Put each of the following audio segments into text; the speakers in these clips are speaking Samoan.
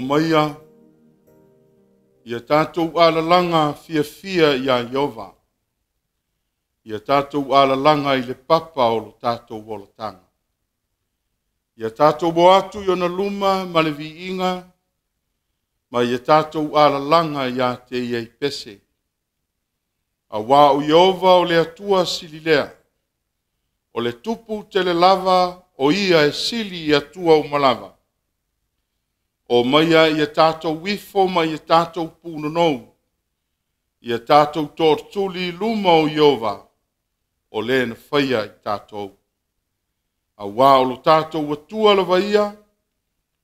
Omaia ia tatou alalaga fiafia iā Ieova, ia tatou alalaga i le papa o lo tatou olataga. Ia tatou o atu i ona luma ma le viiga, ma ia tatou alalaga iā te ia i pese. Auā o Ieova o le Atua sililea, o le tupu tele lava o ia e sili i Atua uma lava. Omaia ia tatou ifo ma ia tatou punonou, ia tatou tootuli i luma o Ieova, o le na faia i tatou. Auā o lo tatou Atua lava ia,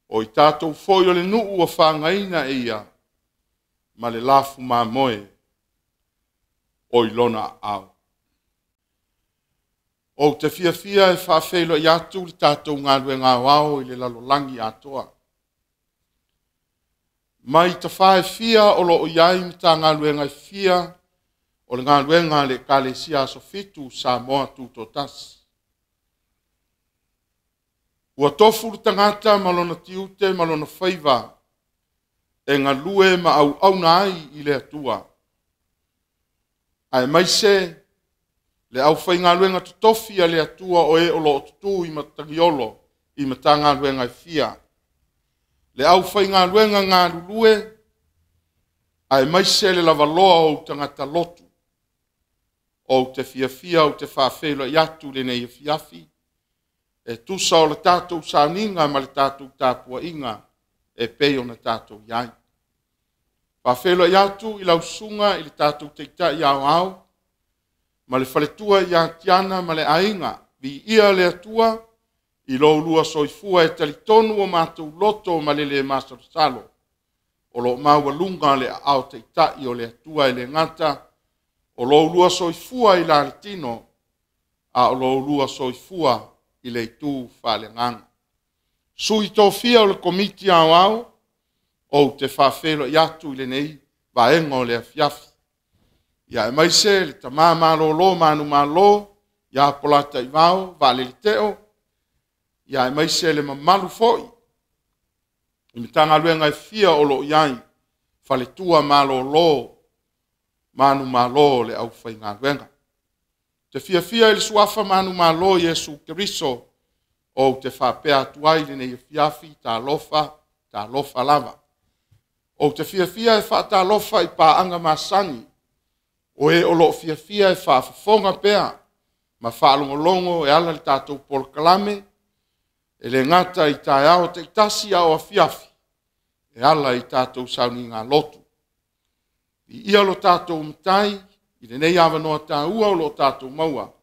o i tatou foi o le nuu ua fagaina e ia, ma le lafu mamoe o i lona aao. Ou te fiafia e faafeiloai atu le tatou galuega aoao i le lalolagi atoa. Mai tafa e fia o lo o i ai Matagaluega e fia o le galuega a le Ekalesia Aso Fitu Samoa Tutoatasi. Ua tofu le tagata ma lona tiute ma lona faiva e galue ma auauna ai i le Atua. Aemaise le aufaigaluega totofi a le Atua o e o lo o tutū i matagiolo i Matagaluega e fia. Le aufaigaluega galulue, aemaise le lavaloa o ou tagata lotu. Ou te fiafia ou te faafeiloai atu lenei afiafi, e tusa o le tatou sauniga ma le tatou tapuaiga e pei ona tatou i ai. Faafeiloai atu i lau susuga i le tatou Taitai Aoao ma le faletua ia Tiana ma le aiga. Viia le Atua i lo ulua soifua e talitonu o matou loto ma le le masalosalo. O lo o maualuga le aao taitai o le Atua e le gata o lo ulua soifua i la le tino, a o lo ulua soifua i le itu faaleagaga. Sui tofia o le Komiti Aoao, ou te faafeiloai atu i lenei vaega o le afiafi. Ia aemaise le tama malolo manumalo ia Polataivao Vaalele Teo, ia aemaise le mamalu foi i Matagaluega e fia o lo o i ai, faletua malolo manumalo o le aufaigaluega. Te fiafia i le suafa manumalo Iesu Keriso, ou te faapea atu ai lenei afiafi, talofa, talofa lava. Ou te fiafia e faatalofa i paaga masani, o e o lo o fiafia e faafofoga pea ma faalogologo e ala i le tatou polokalame, e le gata i taeao taitasi a o afiafi, e ala i tatou sauniga lotu. Viia lo tatou Matai i lenei avanoa taua o lo o tatou maua,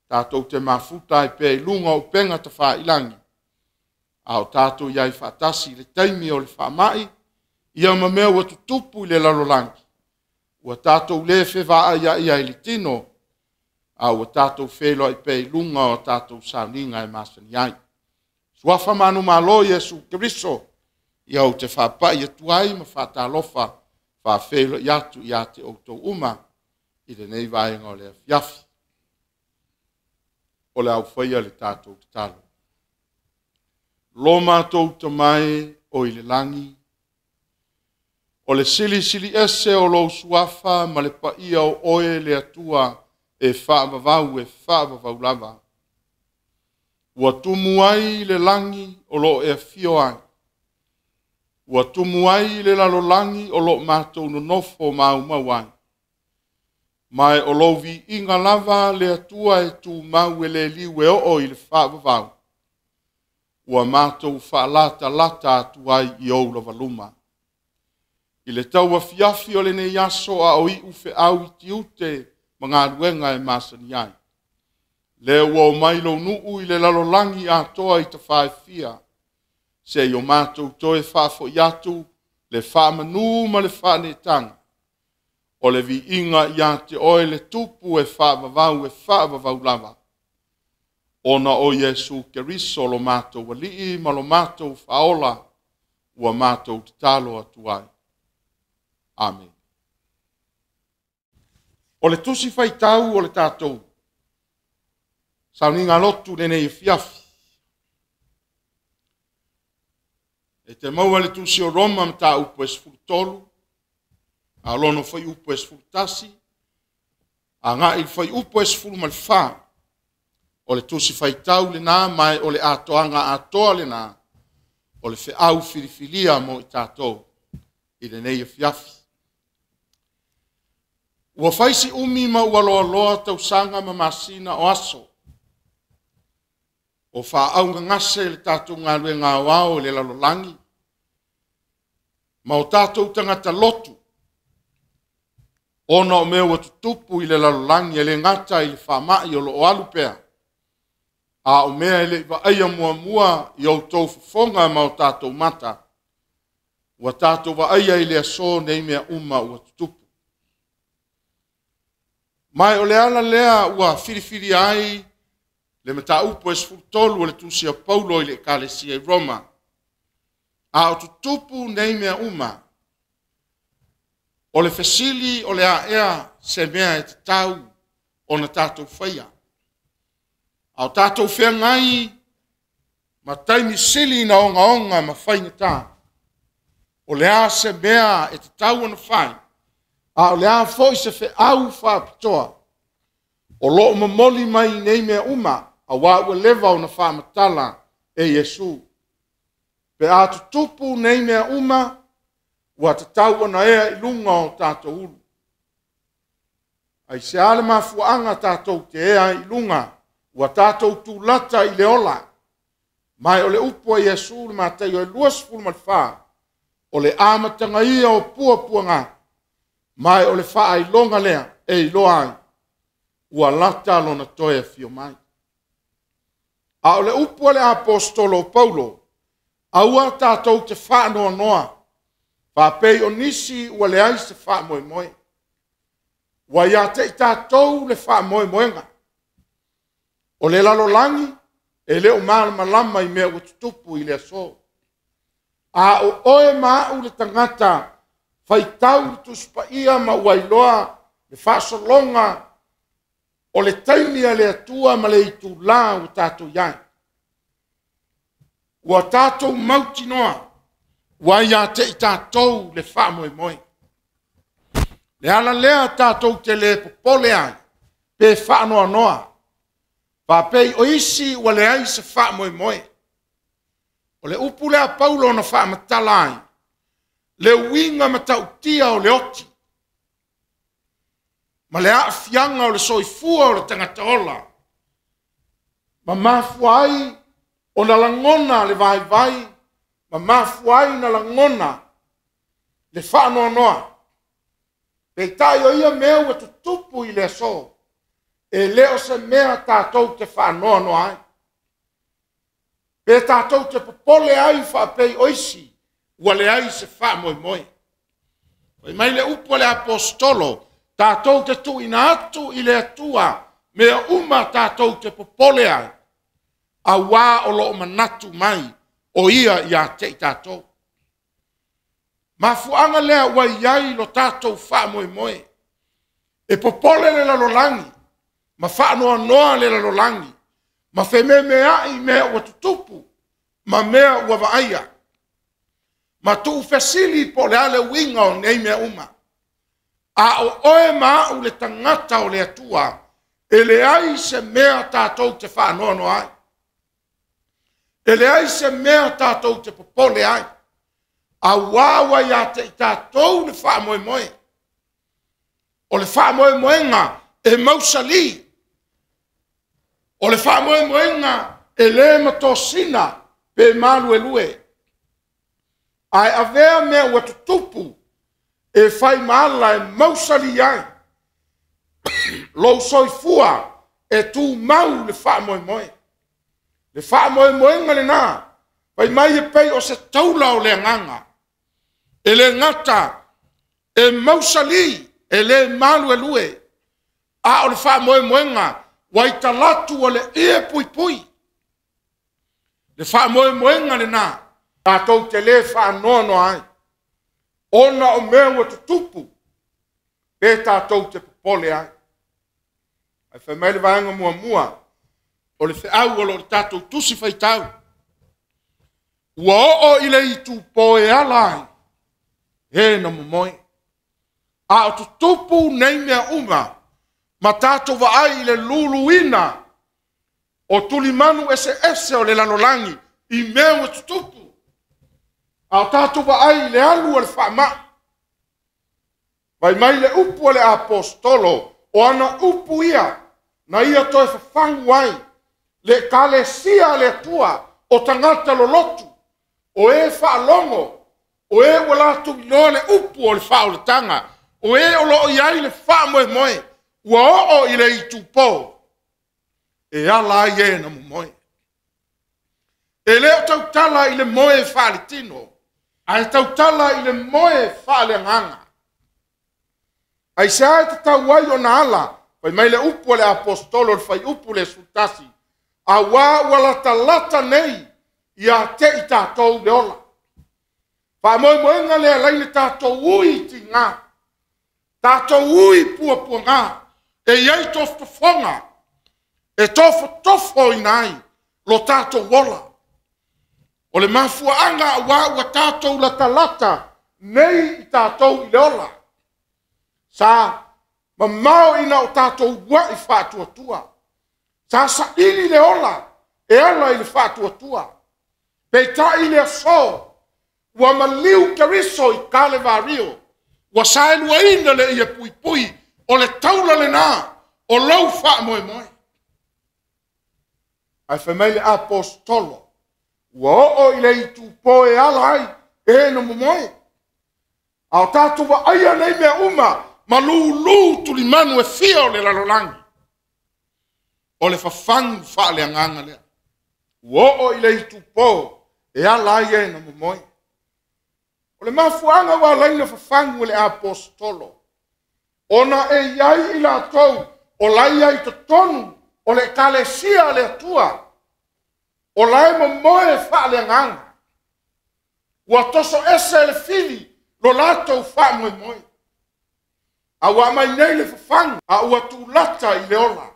tatou te mafuta ai pea i luga o upega tafailagi, a o tatou i ai faatasi i le taimi o le faamai, ia ma mea ua tutupu i le lalolagi, ua tatou le fevaaiai ai i le tino, a ua tatou feiloai pea i luga o tatou sauniga e masani ai. Suafa manumalo Iesu Keriso, ia ou te faapai atu ai ma faatalofa faafeiloai atu ia te outou uma i lenei vaega o le afiafi. O le aufaia le tatou tatalo. Lo matou tamae o i le lagi, o le silisili ese o lou suafa ma le paia o oe le Atua e faavavau e faavavau lava. Ua tumu ai le lagi o lo o e afio ai. Ua tumu ai le lalolagi o lo o matou nonofo maumau ai. Ma o lou viiga lava le Atua e tumau e le liu e oo i le faavavau. Ua matou faalatalata atu ai i ou lavaluma. I le tauafiafi o lenei aso a o iu feau i tiute ma galuega e masani ai. Lea ua omai lou nuu i le lalolagi atoa i tafaefia, se i o matou toe faafoi atu le faamanu ma le faaneetaga, o le viiga ia te oe le tupu e faavavau e faavavau lava, ona o Iesu Keriso lo matou Alii ma lo matou Faaola, ua matou tatalo atu ai. Amene. O le tusi faitau o le tatou sauniga lotu lenei afiafi. E te maua le tusi o Roma mataupu e 13, a lono foi upu e 11, agai i le fuaiupu e 14. O le tusi faitau lena mai o le atoaga atoa lena, o le feau filifilia mo i tatou i lenei afiafi. Ua fai si umi ma ua loaloa tausaga ma masina o aso, o faaaaogagase le tatou galuega aoao i le lalolagi, ma o tatou tagata lotu, ona o mea ua tutupu i le lalolagi e le gata i le faamai o lo o alu pea, a o mea e le i vaaia muamua i outou fofoga ma o tatou mata, ua tatou vaaia i le aso nei mea uma ua tutupu. Ma o le ala lea ua filifilia ai le mataupu e 13 o le tusi a Paulo i le Ekalesia i Roma. A o tutupu nei mea uma, o le fesili o le a ea se mea e tatau ona tatou faia. A o tatou feagai ma taimi sili na ogaoga ma faigata, o le a se mea e tatau ona fai, a o le a foi se feau faapitoa o lo o momoli mai nei mea uma, auā ua leva ona faamatala e Iesu. Pe a tutupu nei mea uma, ua tatau ona ea i luga o tatou ulu. Aisea le mafuaaga tatou te ea ai i luga, ua tatou tulata i le ola. Ma o le upu a Iesu i Mataio e 24, o le amataga ia o puapuaga, ma o le faailoga lea e iloa ai ua lata lona toe afio mai. A o le upu a le apostolo o Paulo, aua tatou te faanoanoa, faapei o nisi ua leai se faamoemoe. Ua ia te i tatou le faamoemoega. O le lalolagi e le o malamalama i mea ua tutupu i le aso. A o oe ma au le tagata faitau le Tusi Paia ma ua iloa le faasologa o le taimi a le Atua ma le itula ua tatou i ai. Ua tatou mautinoa ua ia te i tatou le faamoemoe. Le ala lea tatou te le popole ai pe faanoanoa, faapei o isi ua leai se faamoemoe. O le upu lea a Paulo na faamatala ai le uiga matautia o le oti ma le aafiaga o le soifua o le tagata ola, ma mafua ai ona lagona le vaivai, ma mafua ai ona lagona le faanoanoa. Peitai o ia mea ua tutupu i le aso, e le o se mea tatou te faanoanoa ai, pe tatou te popole ai faapei o isi ua leai se faamoemoe. Fai mai le upu a le apostolo, tatou te tuuina atu i le Atua mea uma tatou te popole ai, auā o lo o manatu mai o ia ia te i tatou. Mafuaaga lea ua i ai lo tatou faamoemoe. E popole le lalolagi ma faanoanoa le lalolagi ma fememeai mea ua tutupu ma mea ua vaaia, ma tuufesili po o le a le uiga o nei mea uma. A o oe ma au le tagata o le Atua, e leai se mea tatou te faanoanoa ai, e leai se mea tatou te popole ai, auā ua ia te i tatou le faamoemoe. O le faamoemoega e mausali, o le faamoemoega e le matosina pe maluelue, ae avea mea ua tutupu e fai ma ala e mausali ai lou soifua e tumau le faamoemoe. Le faamoemoega lena, fai mai e pei o se taula o le agaga, e le gata e mausali, e le maluelue, a o le faamoemoega ua i talatu o le ie puipui. Le faamoemoega lena tatou te le faanoanoa ai, ona o mea ua tutupu, pe tatou te popole ai. Ae fai mai le vaega muamua o le feau o lo o tatou tusi faitau. Ua oo i le itupo e ala ai e na momoe. A o tutupu nei mea uma, ma tatou vaai i le luluina o tulimanu eseese o le lalolagi i mea ua tutupu. A o tatou vaai i le alu o le faamai. Fai mai le upu a le Aposetolo, o ana upu ia, na ia toe fafagu ai le Ekalesia a le Atua o tagata lolotu, o e faalogo, o e ua latou iloa le upu o le faaolataga, o e o lo o i ai le faamoemoe, ua oo i le itupo e ala ai e na momoe. E le o tautala i le moe faaletino, ae tautala i le moe faaleagaga. Aisea e tatau ai ona ala? Fai mai le upu a le Aposetolo i le fuaiupu 11, auā ua latalata nei ia te i tatou le ola. Faamoemoega lea laina tatou ui i tiga, tatou ui puapuaga, e i ai tofotofoga e tofotofoina ai lo tatou ola. O le mafuaaga aua ua tatou latalata nei i tatou i le ola. Sa mamao ina o tatou uluai faatuatua. Sa saili le ola e ala i le faatuatua. Peitai i le aso, ua maliu Keriso i Kalevario, ua saeluaina le ie puipui, o le taula lena o lou faamoemoe. Ae fai mai le Aposetolo, ua oo i le itupo e ala ai e na momoe. A o tatou vaaia nei mea uma, ma lulu tulimanu e fia o le lalolagi, o le fafagu faaleagaga lea. Ua oo i le itupo e ala ai e na momoe. O le mafuaaga ua ala ai ona fafagu e le Aposetolo, ona e i ai i latou o la e i ai i totonu o le Ekalesia a le Atua, o la e momoe faaleagaga. Ua toso ese le fili lo latou faamoemoe. A ua aumai nei le fafagu, a ua tulata i le ola.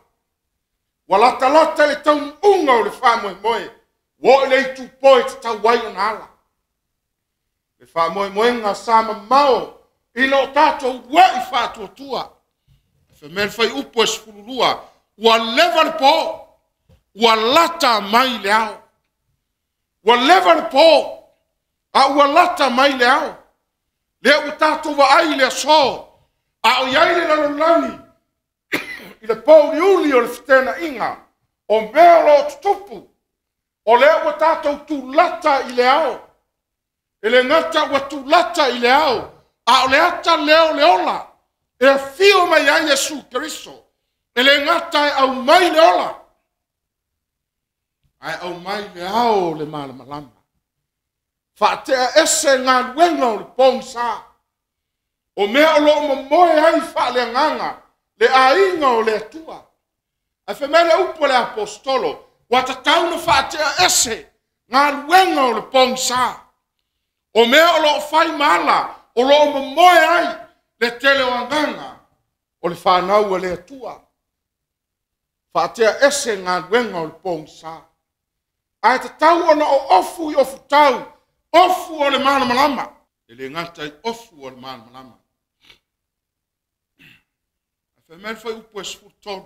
Ua latalata le taunuuga o le faamoemoe, ua oo i le itupo e tatau ai ona ala. Le faamoemoega sa mamao ina o tatou uluai faatuatua. Fai mai le fuaiupu e 12, ua leva le po, ua lata mai le ao. Ua leva le po, a ua lata mai le ao. Lea ua tatou vaai i le aso, a o i ai le lalolagi i le pouliuli o le feteenaiga, o mea o lo o tutupu, o lea ua tatou tulata i le ao. E le gata ua tulata i le ao, a o le ata lea o le ola e afio mai ai Iesu Keriso. E le gata e aumai le ola, ae aumai le ao o le malamalama. Faatea ese galuega o le pogisa, o mea o lo o momoe ai faaleagaga le aiga o le Atua. Ae fai mai le upu a le Aposetolo, ua tatau ona faatea ese galuega o le pogisa, o mea o lo o fai ma ala o lo o momoe ai le tele o agaga o le fanau a le Atua. Faatea ese galuega o le pogisa. Ae tatau ona o ofu i ofutau, ofu o le malamalama. E le gata i ofu o le malamalama. Fai mai le fuaiupu e 13,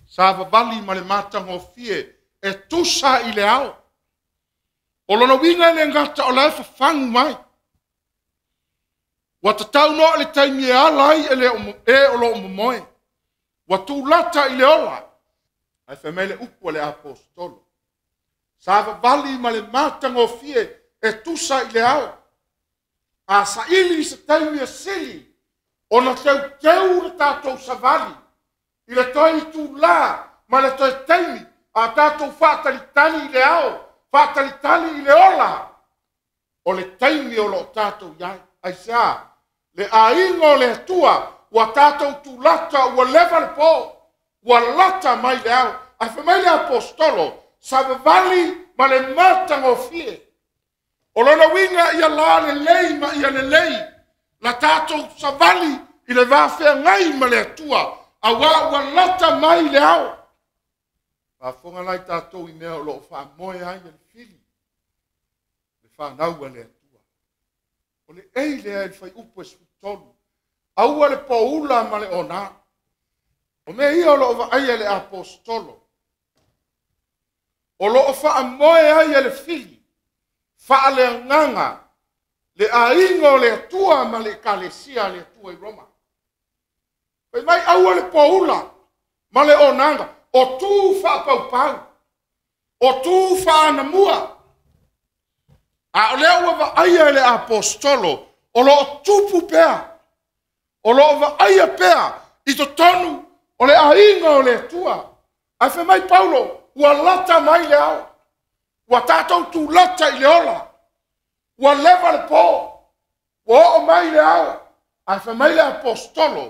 savavali ma le matagofie e tusa i le ao. O lona uiga e le gata o la e fafagu mai. Ua tatau noa le taimi e ala ai e o lo o momoe. Ua tulata i le ola. Ae fai mai le upu a le Aposetolo, savavali ma le matagofie e tusa i le ao. A saili se taimi e sili, ona teuteu le tatou savali i le toe itulā ma le toe taimi a tatou faatalitali i le ao, faatalitali i le ola, o le taimi o lo o tatou i ai. Aisea? Le aiga o le Atua, ua tatou tulata, ua leva le po, ua lata mai le ao. Ae fai mai le Aposetolo, savavali ma le matagofie. O lona uiga ia lalelei ma ia lelei la tatou savali i le vafeagai ma le Atua, auā ua lata mai le ao. Faafofoga la i tatou i mea o lo o faamoe ai le fili. Le fanau a le Atua. O le ei lea i le fuaiupu e 13, aua le poula ma le ona. O mea ia o lo o vaaia e le aposetolo, o lo o faamoe ai e le fili, faaleagaga, le aiga o le Atua ma le Ekalesia a le Atua i Roma. Fai mai aua le poula ma le onaga, o tu faapaupau, o tu faanamua. A o lea ua vaaia e le aposetolo, o lo o tupu pea, o lo o vaaia pea i totonu o le aiga o le Atua. Ae fai mai Paulo, ua lata mai le ao, ua tatou tulata i le ola, ua leva le po, ua oo mai le ao. Ae fai mai le aposetolo,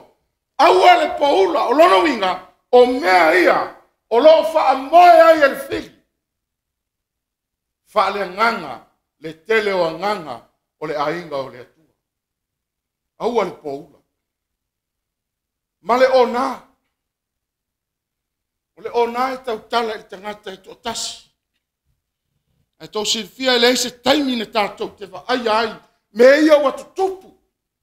aua le poula. O lona uiga, o mea ia o lo o faamoe ai e le fili, faaleagaga le tele o agaga o le aiga o le Atua. Aua le poula ma le ona. O le ona e tautala i le tagata e toatasi. Ae tou silafia e leai se taimi na tatou te vaaia ai mea ia ua tutupu.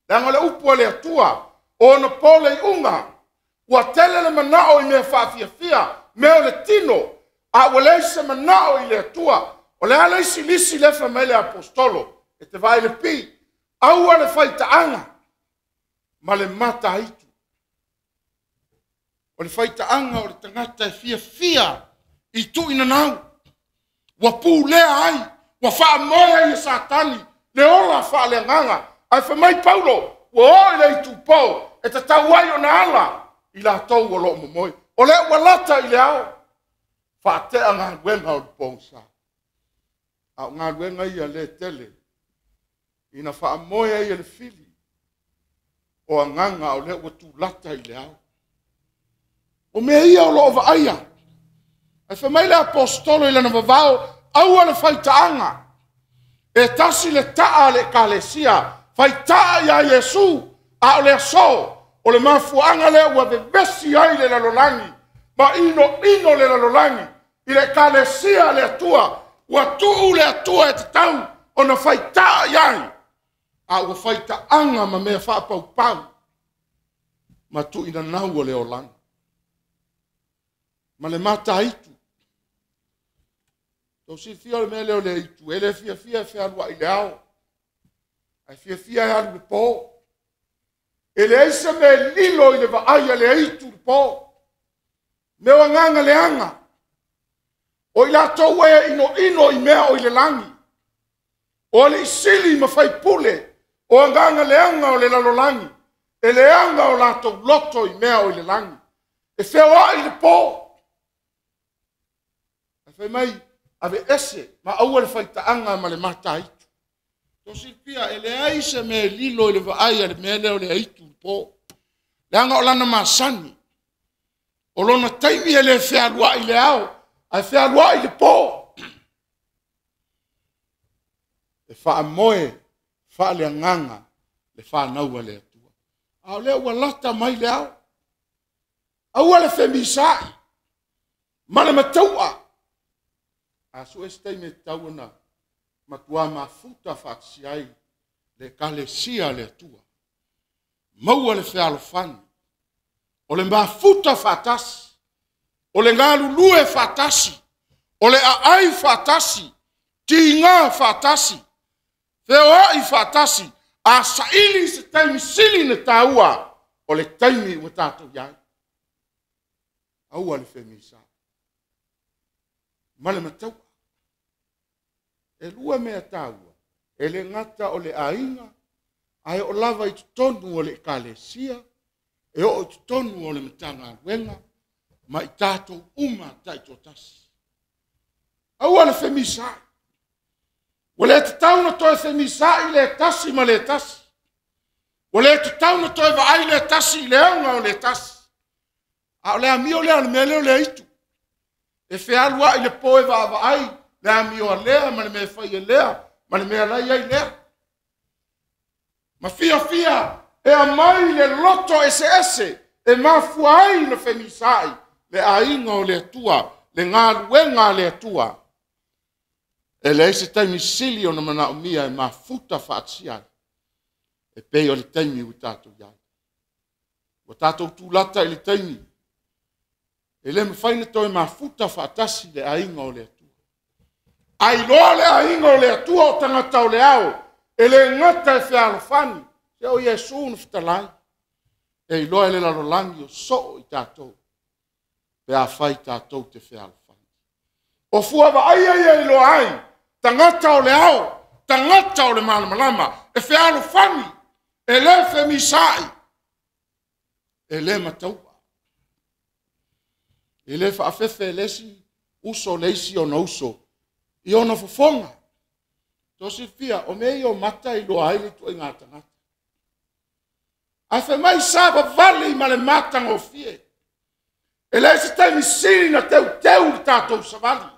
Leaga o le upu a le Atua, o ona po le iuga, ua tele le manao i mea faafiafia, mea o le tino, a ua leai se manao i le Atua. O le a le isi lisi lea fai mai le aposetolo, e te vaai i le pi, aua le faitaaga ma le mataitu. O le faitaaga o le tagata e fiafia i tuuinanau, ua pulea ai, ua faamoe ai e Satani le ola faaleagaga. Ae fai mai Paulo, ua oo i le itupo e tatau ai ona ala i latou o lo o momoe. O lea ua lata i le ao, faatea galuega o le pogisa. A o galuega ia le tele, ina faamoe ai e le fili o agaga o lea ua tulata i le ao. O mea ia o lo o vaaia. Ae fai mai le aposetolo i lana vavao, aua le faitaaga. E tasi le taa a le Ekalesia, faitaa ia Iesu, a o le aso, o le mafuaaga lea ua vevesi ai le lalolagi, ma inoino le lalolagi i le Ekalesia a le Atua. Ua tuu le Atua e tatau ona faitaa i ai, a ua faitaaga ma mea faapaupau ma tuuinanau o le olaga. Ma le mataitu. Tou silafia o le mea lea o le aitu, e le fiafia e fealuai i le ao, ae fiafia e alu i le po. E leai se mea e lilo i le vaai a le aitu i le po. Mea o agaga leaga. O i latou e inoino i mea o i le lagi. O alii sili ma faipule, o agaga leaga o le lalolagi, e leaga o latou loto i mea o i le lagi. E feoai i le po. Ae fai mai, aveese ma aua le faitaaga ma le mataitu. Tou silafia, e leai se mea e lilo i le vaai a le mea lea o le aitu i le po. Leaga o lana masani, o lona taimi e le fealuai i le ao, ae fealuai i le po. E faamoe faaleagaga le fanau a le Atua. A o lea ua lata mai le ao. Aua le femisaai ma le mataua. A sue se taimi e tatau ona matua mafuta faatasi ai le Ekalesia a le Atua. Maua le fealofani, o le mafuta faatasi, o le galulue faatasi, o le aai faatasi, tiga faatasi, feoai faatasi. A saili se taimi sili na taua, o le taimi ua tatou i ai. Aua le femisa ma le mataua. E lua mea taua, e le gata o le aiga, ae oo lava i totonu o le Ekalesia, e oo i totonu o le Matagaluega, ma i tatou uma taitoatasi. Aua le femisaai. Ua le tatau ona toe femisaai le tasi ma le tasi. Ua le tatau ona toe vaai le tasi i le aga o le tasi. A o le amio lea o le mea lea o le aitu. E fealuai le po e vaavaai le amio a lea ma le mea e fai e lea ma le mea la i ai lea. Ma fiafia e aumai le loto eseese e mafua ai na femisaai le aiga o le Atua, le galuega a le Atua. E leai se taimi sili ona manaomia e mafuta faatasia ai, e pei o le taimi ua tatou i ai. Ua tatou tulata i le taimi e le mafai ona toe mafuta faatasi le aiga o le Atua. A iloa le aiga o le Atua o tagata o le ao, e le gata e fealofani, se o Iesu na fetalai, e iloa e le lalolagi o soo i tatou, pe afai tatou te fealofani. O fua vaaia ia e iloa ai tagata o le ao, tagata o le malamalama, e fealofani, e le femisaai, e le mataua. E le faafefe e le isi uso le isi ona uso i ona fofoga. Tou silafia, o mea ia o mata e iloa ai le ituaiga tagata. Ae fai mai savavali ma le matagofie. E leai se taimi sili na teuteu le tatou savali.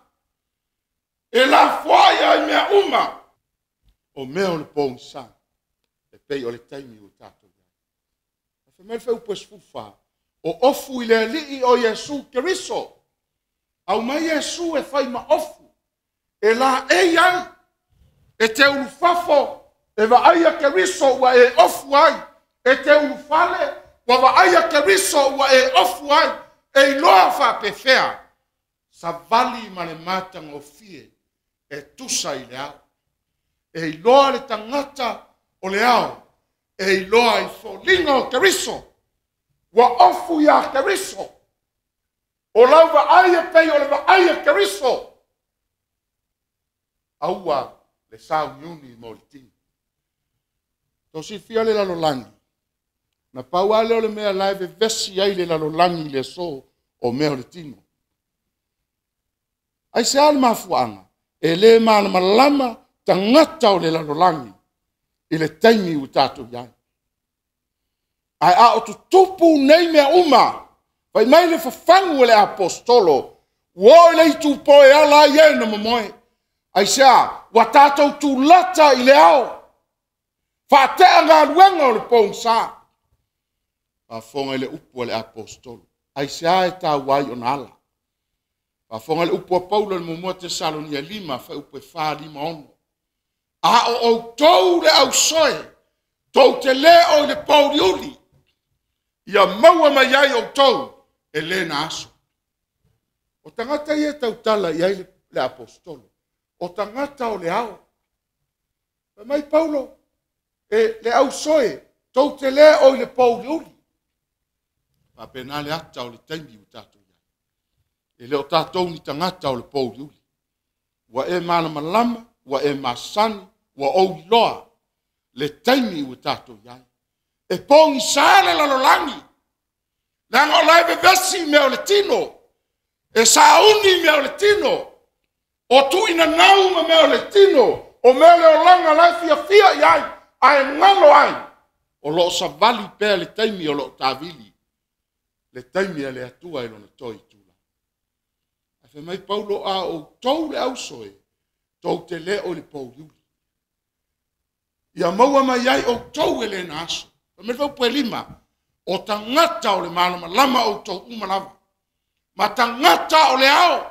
E lafoai ai mea uma o mea o le pogisa, e pei o le taimi ua tatou i ai. Fai mai le fuaiupu 14, o ofu i le Alii o Iesu Keriso. Aumai Iesu e fai ma ofu, e laei ai, e te ulufafo, e vaaia Keriso ua e ofu ai, e te ulufale, ua vaaia Keriso ua e ofu ai, e iloa faapefea, savali ma le matagofie e tusa i le ao. E iloa le tagata o le ao, e iloa i foliga o Keriso, ua ofu ia Keriso. O lau vaai e pei o le vaai a Keriso. Aua le sauniuni mo le tino. Tou silafia le lalolagi, na pau lava lea o le mea la e vevesi ai le lalolagi i le aso o mea o le tino. Aisea le mafuaaga? E le malamalama tagata o le lalolagi i le taimi ua tatou i ai. Ae a o tutupu nei mea uma, fai mai le fafagu o le aposetolo, ua oo i le itupo e ala ai e na momoe. Aisea? Ua tatou tulata i le ao, faatea galuega o le pogisa. Faafofoga i le upu a le aposetolo, aisea e taua ai ona ala? Faafofoga i le upu a Paulo i le 1 Tesalonia 5, fuaiupu e 4, 5, 6. A o outou le ausoe, tou te le o i le pouliuli, ia maua mai ai outou e le na aso. O tagata ia e tautala i ai le aposetolo, o tagata o le ao. Fai mai Paulo, e le ausoe, tou te le o i le pouliuli. Faapena le ata o le taimi ua tatou i ai. E le o tatou ni tagata o le pouliuli. Ua e malamalama, ua e masani, ua ou iloa le taimi ua tatou i ai. E pogisa le lalolagi, leaga o la e vevesi mea o le tino, e sauni mea o le tino, o tuuinanau ma mea o le tino, o mea o le olaga la e fiafia i ai, ae galo ai, o lo o savali pea le taimi o lo o tavili, le taimi a le Atua i lona toe itula. Ae fai mai Paulo, a outou le ausoe, tou te le o i le pouliuli. Ia maua mai ai outou e le na aso. Fai mai le fuaiupu e 5, o tagata o le malamalama outou uma lava, ma tagata o le ao,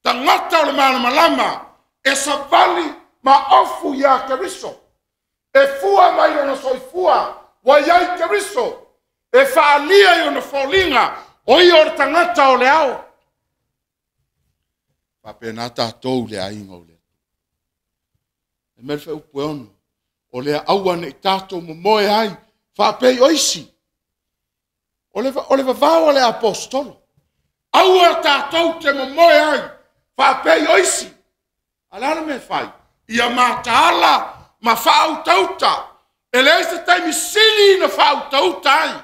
tagata o le malamalama, e savali ma ofu ia Keriso, e fua mai lona soifua ua i ai Keriso, e faaalia i ona foliga, o ia o le tagata o le ao. Faapena tatou le aiga o le Atua. E mea le fuaiupu e 6, o lea aua ne i tatou momoe ai faapei o isi. O le vavao a le aposetolo, aua tatou te momoe ai faapei o isi. A le a le mea e fai? Ia mataala ma faautauta. E leai se taimi sili na faautauta ai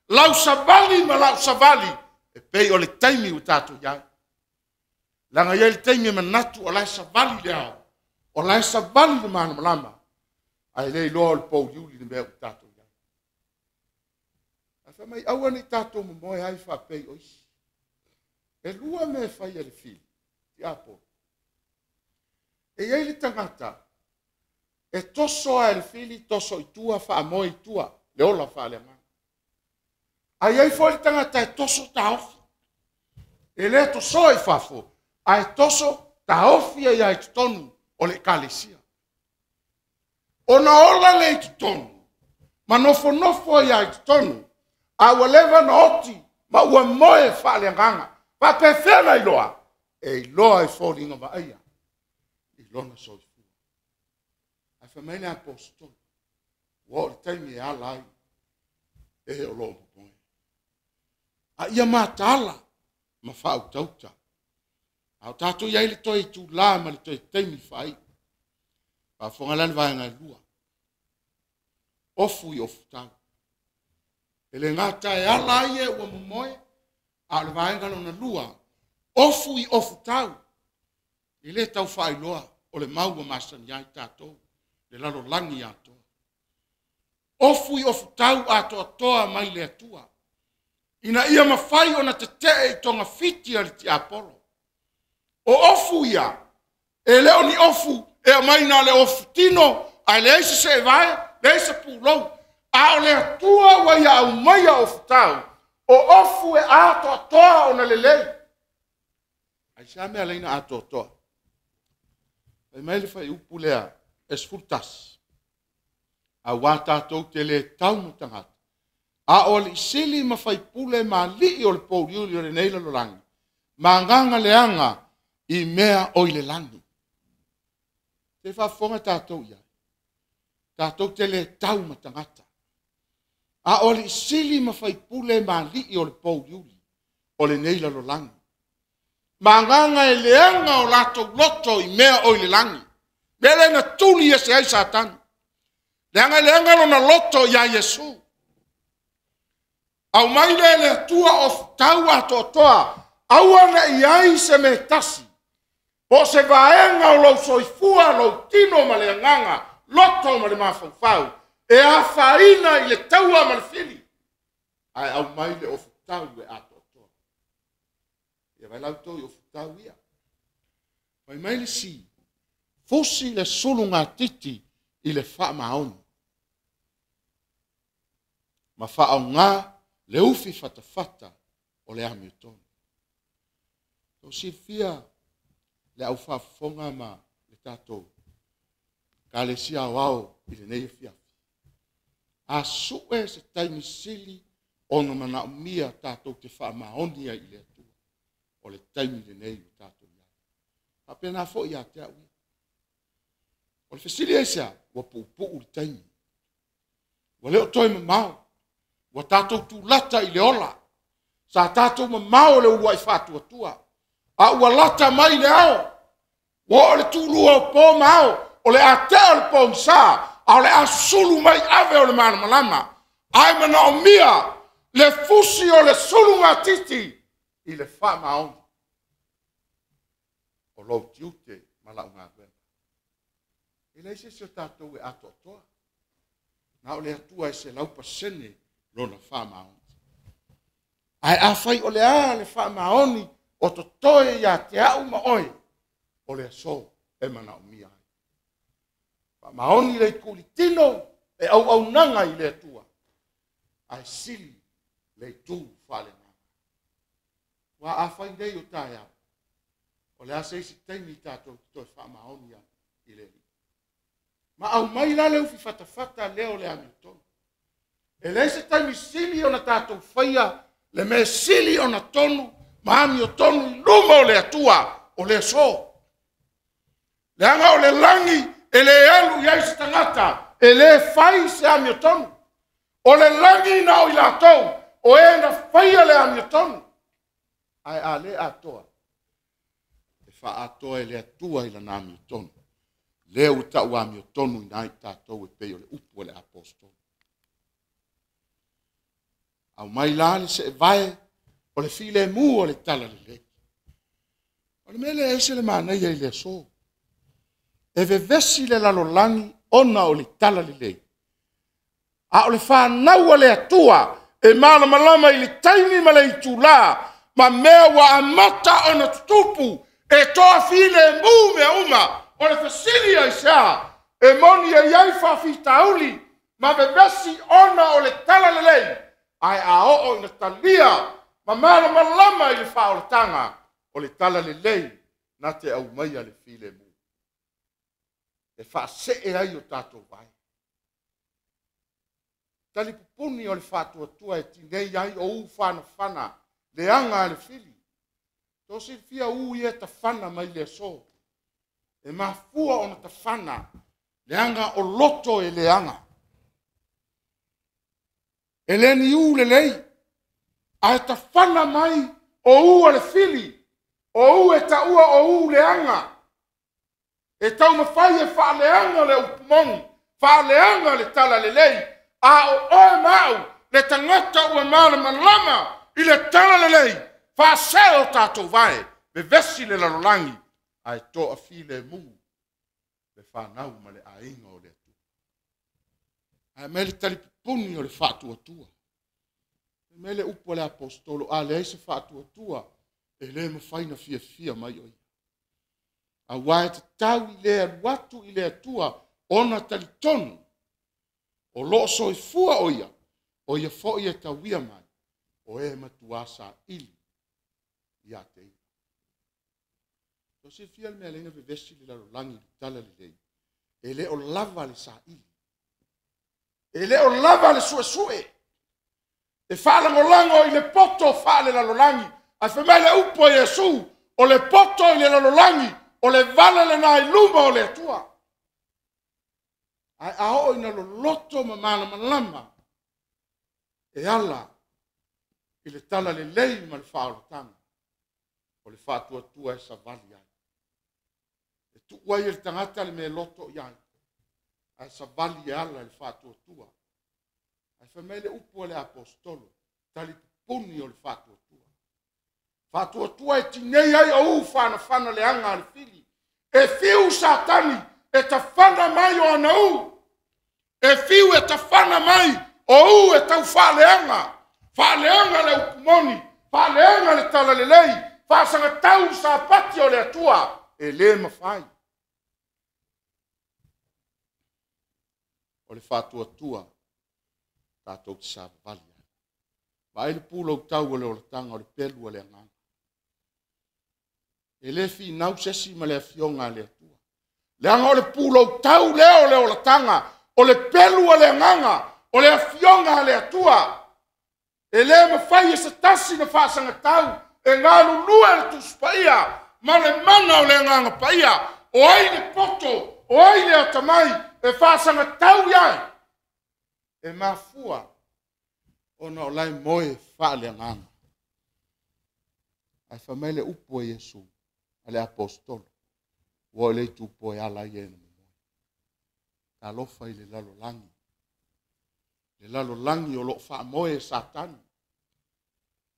lau savali ma lau savali, e pei o le taimi ua tatou i ai. Leaga i ai le taimi e manatu o la e savali le ao, o la e savali le malamalama, ae le iloa o le pouliuli le mea ua tatou i ai. Ae fai mai, aua ne i tatou momoe ai faapei o isi. E lua mea e fai e le fili, tiapolo. E i ai le tagata e toso lava e le fili, toso i tua, faamoe i tua, le ola faaleagaga. Ae i ai foi le tagata e toso taofi. E le tosoa i fafo, ae toso Taofi ai i totonu o le ekalesia. Ona ola lea i totonu, ma nofonofo ai i totonu, a ua leva ona oti ma ua moe faaleagaga. Faapefea ona iloa? E iloa i foliga vaaia i lona soifua. Ae fai mai le aposetolo, ua oo i le taimi e ala ai e o lo o momoe. A ia mataala ma faautauta. A o tatou i ai i le toe itula ma le toe taimi faaiu. Faafofoga la le vaega e 2. Ofu i ofutau. E le gata e ala ai e ua momoe, a o le vaega lona 2, ofu i ofutau. E le tau faailoa o le mau ua masani ai tatou, le lalolagi atoa. Ofu i ofutau atoatoa mai le Atua, ina ia mafai ona tetee i togafiti a le tiapolo. O ofu ia, e le o ni ofu e aumai na o le ofu tino, ae leai se seevae, leai se pulou. A o le Atua ua ia aumaia ofutau, o ofu e atoatoa ona lelei. Ai se mea leina atoatoa. Fai mai le fuaiupu lea, e 11. Aua tatou te le tau ma tagata, a o alii sili ma faipule ma alii o le pouliuli o lenei lalolagi, ma agaga leaga i mea o i le lagi. Se faafofoga tatou i ai. Tatou te le tau ma tagata, a o alii sili ma faipule ma alii o le pouliuli o lenei lalolagi, ma agaga e leaga o latou loto i mea o i le lagi. Mea lea na tuli ese ai Satani, leaga e leaga lona loto ia Iesu. Aumai lea e le Atua ofutau atoatoa, aua ne i ai se mea tasi, po o se vaega o lou soifua, lou tino ma le agaga, loto ma le mafaufau, e afaina i le taua ma le fili, ae aumai le ofutau e atoatoa. Ia vai lau outou i ofutau ia. Fai mai le si, fusi le sulugatiti i le faamaoni, ma faaaoga le ufi fatafata o le amiotonu. O silafia le au faafofoga ma le tatou ekalesia aoao i lenei afiafi. A sue se taimi sili ona manaomia tatou te faamaoni ai i le Atua, o le taimi lenei ua tatou i ai. Faapena foi ia te au ia. O le fesili aisea? Ua puupuu le taimi. Ua le o toe mamao. Ua tatou tulata i le ola. Sa tatou mamao le uluai faatuatua, a ua lata mai le ao. Ua oo le tulua o po ma ao, o le a tea o le pogisa, a o le a sulu mai ave o le malamalama. Ae manaomia le fusi o le sulugatiti i le faamaoni o lou tiute ma lau galuega. E leai se isi o tatou e atoatoa. Na o le Atua e 100% lona faamaoni. Ae afai o le a le faamaoni o totoe ia te au ma oe, o le aso e manaomia ai. Faamaoni le itu tino e auaunaga i le Atua, ae sili le itu faaleagaga. Ua afai nei o taeao, o le a se isi taimi tatou te toe faamaoni ai i le Alii. Ma aumai la le ufi fatafata lea o le amiotonu. E leai se taimi sili ona tatou faia le mea sili ona tonu ma amiotonu i luma o le Atua o le aso. Leaga o le lagi e le alu i ai se tagata, e le fai se amiotonu. O le lagi na o i latou, o e na faia le amiotonu. Ae a le atoa, e faaatoa e le Atua i lana amiotonu. Lea ua tau amiotonu ina ai tatou e pei o le upu a le aposetolo. Aumai la le seevae o le filemu o le talalelei. O le mea lea e ese le manaia i le aso. E vevesi le lalolagi ona o le talalelei. A o le fanau a le Atua e malamalama i le taimi ma le itula ma mea ua amata ona tutupu, e toafilemu mea uma. O le fesili aisea e moni e i ai faafitauli ma vevesi ona o le talalelei, ae a oo ina talia ma malamalama i le faaolataga o le talalelei, na te aumaia le filemu e faasee ai o tatou vae. Talipupuni o le faatuatua e tinei ai o u fanafana leaga a le fili. Tau silafia u ia e tafana mai le aso. E mafua ona tafana leaga o loto e leaga. E le ni u lelei, ae tafana mai o u a le fili, o u e taua o u leaga. E taumafai e faaleaga le upu moni, faaleaga le talalelei, a o oe ma au, le tagata ua malamalama i le talalelei, faasee o tatou vae, vevesi le lalolagi, ae toafilemu le fanau ma le aiga o le Atua. Ae aumai le talipupuni o le faatuatua. Aumai le upu a le aposetolo, a leai se faatuatua, e le mafai ona fiafia mai o ia. Aua e tatau i le alu atu i le Atua ona talitonu o lo o soifua o ia, o ia foi e tauia mai, o e matua saili ia te ia. Ua silafia le mea lea na vevesi le lalolagi i le talalelei, e le o lava le saili, e le o lava le suesue, e faalagolago i le poto faalelalolagi. Ae fai mai le upu a Iesu, o le poto i le lalolagi, o le vale lena i luma o le Atua. Ae a oo ina loloto ma malamalama e ala i le talalelei ma le faaolataga, o le faatuatua e savali ai. E tuu ai e le tagata le mea loto i ai, ae savali e ala i le faatuatua. Ae fai mai le upu a le aposetolo, talipupuni o le faatuatua. Faatuatua e tinei ai o u fanafana leaga a le fili. E fiu Satani e tafana mai o ana u. E fiu e tafana mai o u e tau faaleaga. Faaleaga le upu moni, faaleaga le talalelei, faasagatau sapati o le Atua. E le mafai. O le faatuatua tatou te savavali ai. Vaai le pulou tau o le olataga o le pelu o le agaga. E le finau se isi ma le afioga a le Atua. Leaga o le pulou tau lea o le olataga, o le pelu o le agaga, o le afioga a le Atua. E le mafai e se tasi na faasagatau e galulue le Tusi Paia ma le mana o le Agaga Paia. O ai le poto, o ai le atamai e faasagatau i ai? E mafua ona o lae moe faaleagaga. Ae fai mai le upu a Iesu, a le aposetolo, ua o le itupo e ala ai e na momoe. Talofa i le lalolagi. Le lalolagi o lo o faamoe e Satani.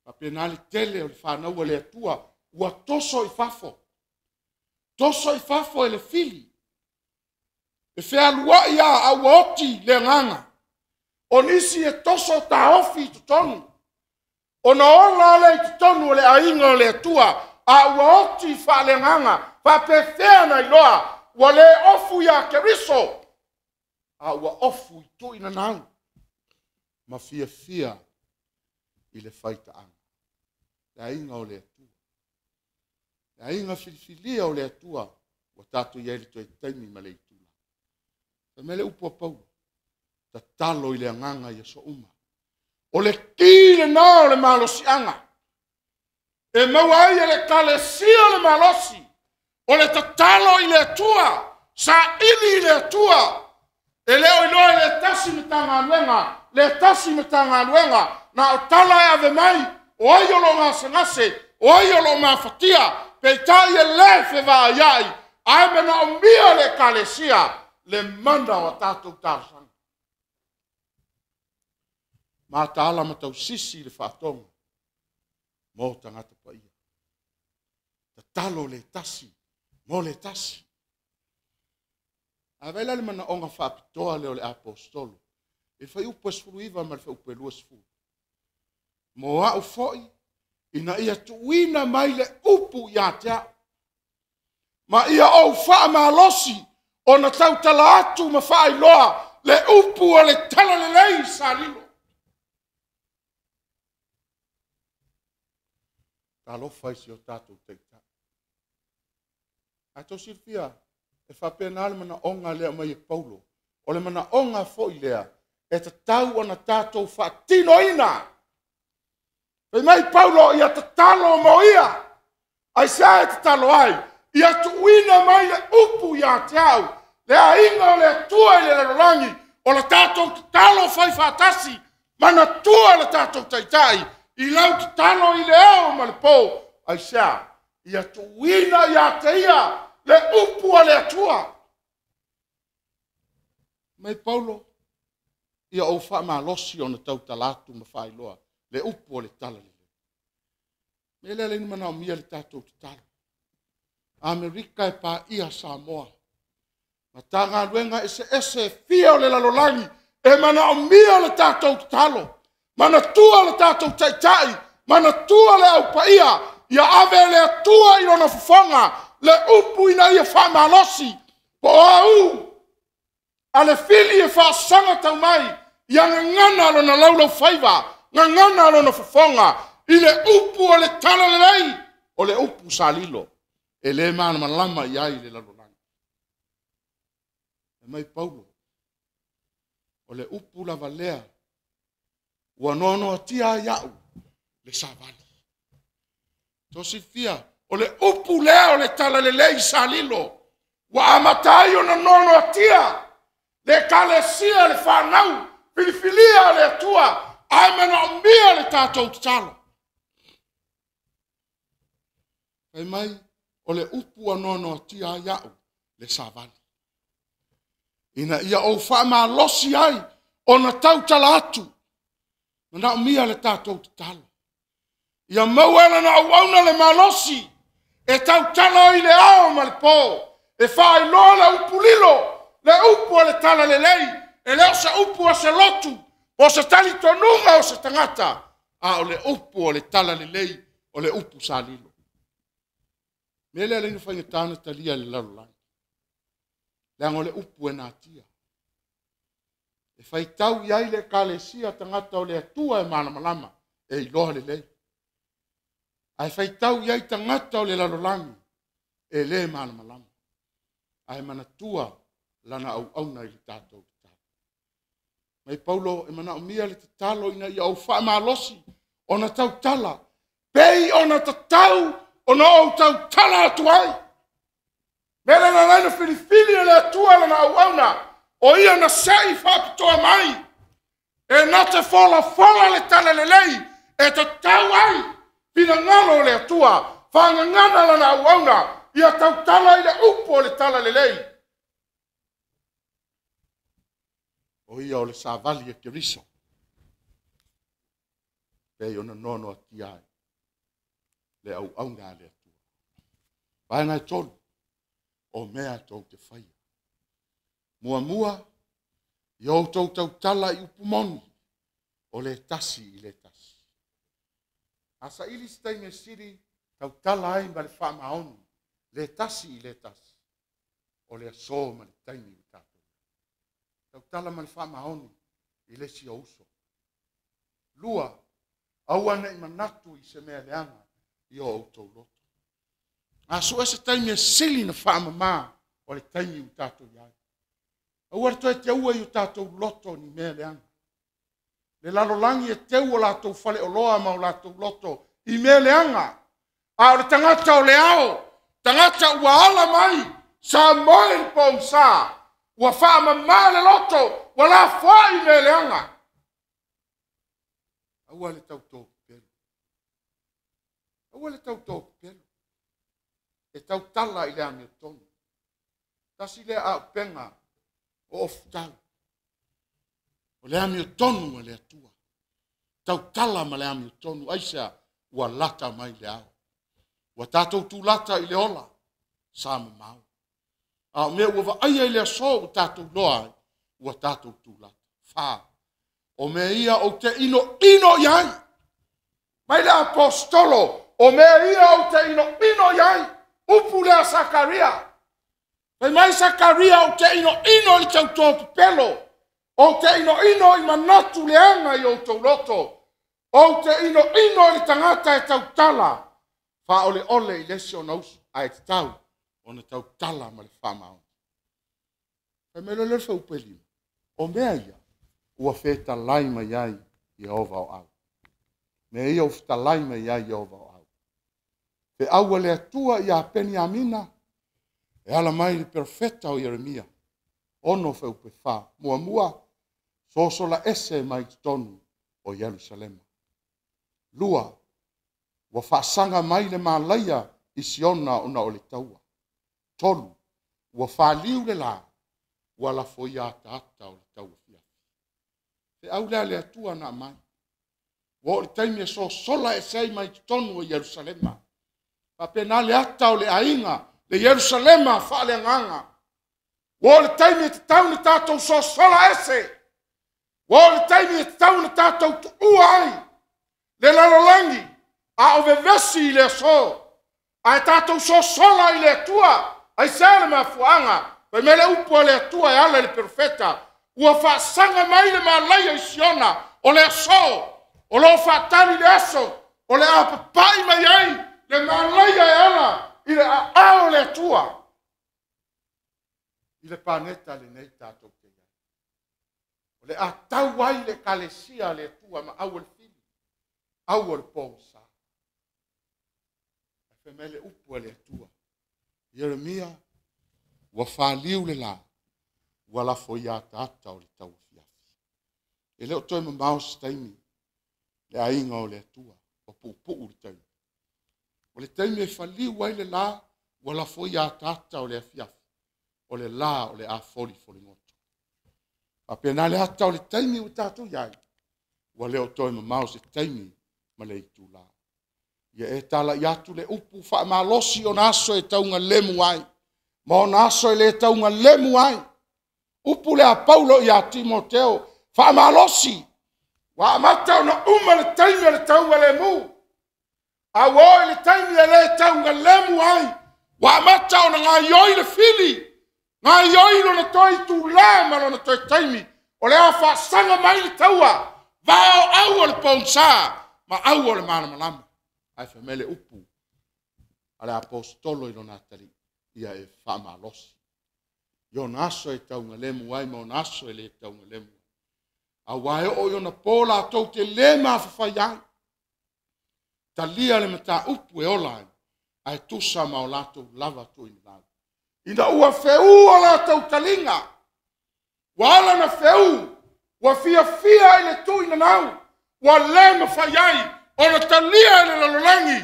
Faapena le tele o le fanau a le Atua, ua toso i fafo. Toso i fafo e le fili. E fealuai a, a ua oti le agaga. O nisi e toso taofi i totonu. Ona ola lea i totonu o le aiga o le Atua, a ua oti faaleagaga, faapefea na iloa, ua le ofu ia Keriso, a ua ofu i tuuinanau ma fiafia i le faitaaga. Le aiga o le Atua. Le aiga filifilia o le Atua, ua tatou i ai le toe taimi ma le itula. Fai mai le upu a Paulo, tatalo i le agaga i aso uma. O le ki lena o le malosiaga. E maua ai e le Ekalesia le malosi, o le tatalo i le Atua, saili i le Atua. E le o iloa e le tasi Matagaluega, le tasi Matagaluega, na o tala e ave mai, o ai o lo o gasegase, o ai o lo o mafatia, peitai e le fevaaiai, ae manaomia le Ekalesia le mana o a tatou talosaga. Mataala ma tausisi i le faatoga mo tagata paia. Tatalo le tasi mo le tasi. Ae vaai la le manaoga faapitoa lea o le aposetolo. I le fuaiupu e 19 ma le fuaiupu e 20. Mo au foi, ina ia tuuina mai le upu ia te au, ma ia ou faamalosi ona tautala atu ma faailoa le upu o le talalelei sa lilo. Talofa i si o tatou Taitai. A tou silafia, e faapena le manaoga lea mai e Paulo. O le manaoga foi lea e tatau ona tatou faatinoina. Fai mai Paulo, ia tatalo mo ia. Aisea e tatalo ai? Ia tuuina mai le upu ia te au, le aiga o le Atua i le lalolagi, o le tatou tatalo fai faatasi, manatua le tatou taitai, i lau tatalo i le ao ma le po. Aisea? Ia tuuina ia te ia le upu a le Atua. Mai Paulo, ia ou faamalosi ona tautala atu ma faailoa le upu o le tala lelei. Me lea le manaomia le tatou tatalo. Amerika e paia Samoa. Matagaluega eseese e fia o le lalolagi e manaomia le tatou tatalo. Manatua le tatou taitai, manatua le au paia, ia ave le Atua i lona fofoga le upu ina ia faamalosi, po o au a le fili e faasaga tau mai, ia gagana lona laulaufaiva, gagana lona fofoga i le upu o le tala lelei, o le upu sa lilo, e le malamalama i ai le lalolagi. E mai Paulo, o le upu lava lea, ua noanoatia ai au le savali. Tosifia, o le upu lea o le tala lelei sa lilo, ua amata ai ona noanoatia le ekalesia, le fanau, filifilia le Atua, ae manaomia le tatou tatalo. Fai mai, o le upu ua noanoatia ai au le savali, ina ia ou faamalosi ai ona tautala atu, manaomia le tatou tatalo. Ia maua e lana auauna le malosi e tautala ai le ao ma le po, e faailoa le upu lilo, le upu o le tala lelei, e le o se upu a se lotu, o se talitonuga o se tagata, a o le upu o le tala lelei, o le upu sa lilo. Me lea leina faigata na talia le lalolagi, leaga o le upu e natia. E faitau i ai le ekalesia tagata o le Atua e malamalama, e iloa lelei. Ae faitau i ai tagata o le lalolagi, e le malamalama. Ae manatua lana auauna i le tatou tatalo. Mai Paulo, e manaomia le tatalo ina ia ou faamalosi ona tautala, pei ona tatau ona ou tautala atu ai. Mele na laina filifili e le Atua lana auauna, o ia na sei faapitoa mai, e na te folafola le tala lelei, e tatau ai finagalo o le Atua, faagagana lana auauna, ia tautala i le upu o le tala lelei. O ia o le savali e Keriso, pei ona noanoatia ai le auauna a le Atua. Vaega e 3, o mea tou te faia. Muamua, ia outou tautala i upu moni, o le tasi i le tasi. A saili se taimi e sili, tautala ai ma le faamaoni, le tasi i le tasi, o le aso ma le taimi o tatou. Tautala ma le faamaoni i le si o uso. 2, aua nei manatu i se mea leaga i o outou loto. A sue se taimi e sili na faamama o le taimi o tatou iai. Aua le toe te ua i o tatou loto ni mea leaga. Le lalolagi e teu o latou faleoloa ma o latou loto i mea leaga. A o le tagata o le ao, tagata ua ala mai, sa moe le pogisa, ua faamama le loto, ua lafoai mea leaga. Aua le tauto pepelo. Aua le tauto pepelo. E tautala i le amiotonu. Tasi lea auupega o ofutau. O le amiotonu a le Atua. Tautala ma le amiotonu. Aisea, ua lata mai le ao. Ua tatou tulata i le ola, sa mamao. A o mea ua vaaia i le aso ua tatou loa ai, ua tatou tulata. 4, o mea ia ou te ino ino i ai. Mai le apostolo, o mea ia ou te ino ino i ai. Upu lea Sakaria. Fai mai Sakaria, ou te ino ino i le tauto pepelo. Ou te ino ino i manatu leaga i outou loto. Ou te ino ino i le tagata e tautala. Faaoleole i le isi ona uso, ae tatau ona tautala ma le faamaoni. Fai mai loa lea o le fuaiupu e 5, o mea ia ua fetalai mai ai Ieova o au. Mea ia ua fetalai mai ai Ieova o au. Feau a le Atua ia Peniamina, e ala mai i le perofeta o Ieremia, 6 fuaiupu e 4. Muamua, sosola ese mai totonu o Ierusalema. 2, ua faasaga mai le malaia i Siona ona o le taua. 3, ua faliu le la, ua lafoia ataata o le tauafiafi. Feau lea a le Atua na aumai. Ua oo i le taimi e sosola ese ai mai totonu o Ierusalema. Faapena le ata o le aiga, le Ierusalema faaleagaga. Ua oo i le taimi e tatau ona tatou sosola ese. Ua oo i le taimi e tatau ona tatou tuua ai le lalolagi a o vevesi i le aso, ae tatou sosola i le Atua. Aisea le mafuaaga? Fai mai le upu a le Atua e ala i le perofeta, ua faasaga mai le malaia i Siona o le aso, o lo o faatali le aso o le a papai mai ai le malaia e ala i le aao o le Atua i le paneta lenei tatou te i ai. O le a tau ai le Ekalesia a le Atua ma au o le fili, au o le pogisa. Fai mai le upu a le Atua, Ieremia, ua faliu le la, ua lafoia ataata o le tauafiafi. E le o toe mamao se taimi, le aiga o le Atua, ua puupuu le taimi. O le taimi e faliu ai le la, ua lafoia ataata o le afiafi, o le la o le a folifoligoto. Faapena le ata o le taimi ua tatou i ai, ua le o toe mamao se taimi ma le itula. Ia e talai atu le upu faamalosi ona aso e taugalemu ai, ma ona aso e le taugalemu ai. Upu lea a Paulo ia Timoteo, faamalosi, ua amata ona uma le taimi o le taugalemu. A ua oo i le taimi e le taugalemu ai, ua amata ona gaioi le fili, gaioi lona toe itula ma lona toe taimi, o le a faasaga mai le taua, vao au o le pogisa ma au o le malamalama. Ae fai mai le upu a le aposetolo i lona atalii, ia e faamalosi. I ona aso e taugalemu ai ma ona aso e le taugalemu ai. Aua e oo i ona po latou te le mafafai ai. Talia le mataupu e ola ai, ae tusa ma o latou lava tuuina. Ina ua feú o latou taliga, ua ala na feú, ua fiafia i le tuuinanau, ua le mafai ai ona talia e le lalolagi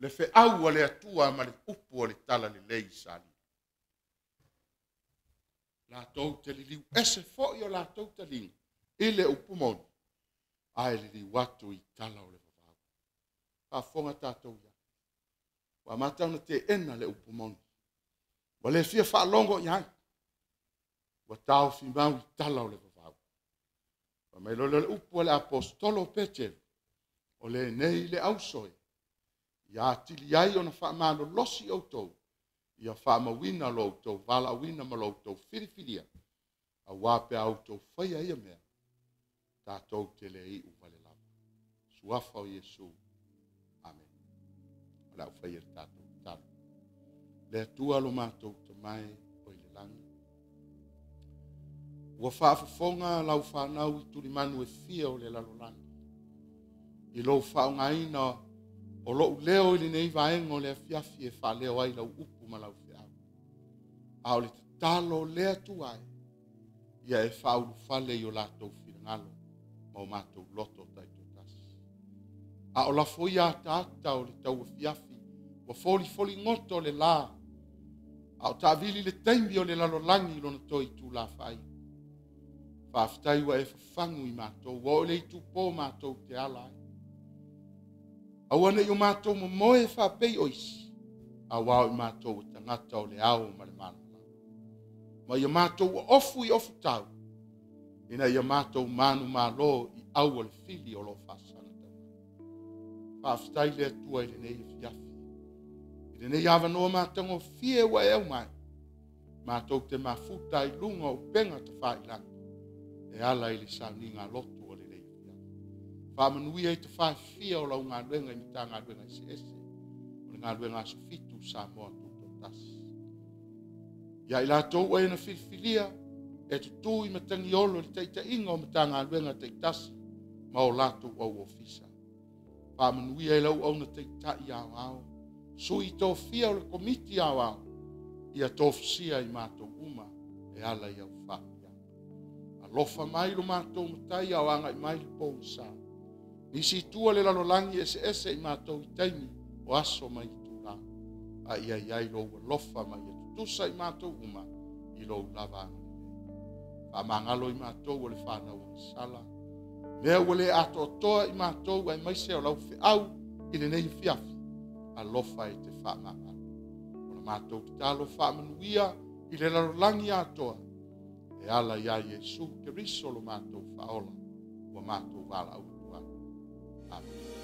le feau a le Atua ma le upu o le talalelei i Salima. Latou te liliu ese foi o latou taliga i le upu moni, ae liliu atu i tala o le vavau. Faafofoga tatou ia. Ua amata ona teena le upu moni. Ua le fia faalogo i ai. Ua taofi mau i tala o le vavau. Fai mai loa le upu a le aposetolo o Peteru, o lenei le ausoe, ia atili ai ona faamalolosi outou, ia faamauina lo outou valaauina ma lo outou filifilia, aua pe a outou faia ia mea, tatou te le iu vale lava. Suafa o Iesu. Amen. O le a ou faia le tatou tatalo. Le Atua lo matou tamae o i le lagi. Ua faafofoga lau fanau i tulimanu e fia o le lalolagi, i lou faaaogaina o lou leo i lenei vaega o le afiafi e faaleo ai lau upu ma lau feau. A o le tatalo lea Atua e, ia e faaulufale i o latou finagalo ma o matou loto taitoatasi. A o lafoia ataata o le tauafiafi, ua folifoligoto le la, a o taavili le taimi o le lalolagi i lona toe itula faaiu. Faafetai ua e fafagu i matou, ua oo i le itupo matou te ala ai. Aua ne i o matou momoe faapei o isi, aua o i matou o tagata o le ao ma le malamalama. Ma ia matou ofu i ofu tau, ina ia matou manumalo i au o le fili o lo o faasaga tau. Faafetai le Atua i lenei afiafi, i lenei avanoa matagofie ua e aumai, matou te mafuta ai luga o upega tafailagi, e ala i le sauniga lotu o lenei afiafi. Faamanuia i tafaefia o lau galuega i Matagaluega eseese, o le galuega aso 7 Samoa Tutoatasi. Ia i latou ua e na filifilia e tutū i matagiolo i le taitaiga o Matagaluega taitasi ma o latou au ofisa. Faamanuia i lau auauna taitai aoao, sui tofia o le komiti aoao, ia tofusia i matou uma e ala i au faamanuiaga. Alofa mai lo matou matai ao agai mai le pogisa. Nisi i tua le lalolagi eseese i matou i taimi o aso ma itula. A ia i ai lou alofa ma ia tutusa i matou uma i lou lava agalelei. Faamagalo i matou o le fanau agasala. Mea ua le atoatoa i matou aemaise o lau feau i lenei afiafi. Alofa e te faamagalo. O la matou tatalo faamanuia i le lalolagi atoa. E ala ia Iesu Keriso lo matou faaola, ua matou valaau atu ai. Amen.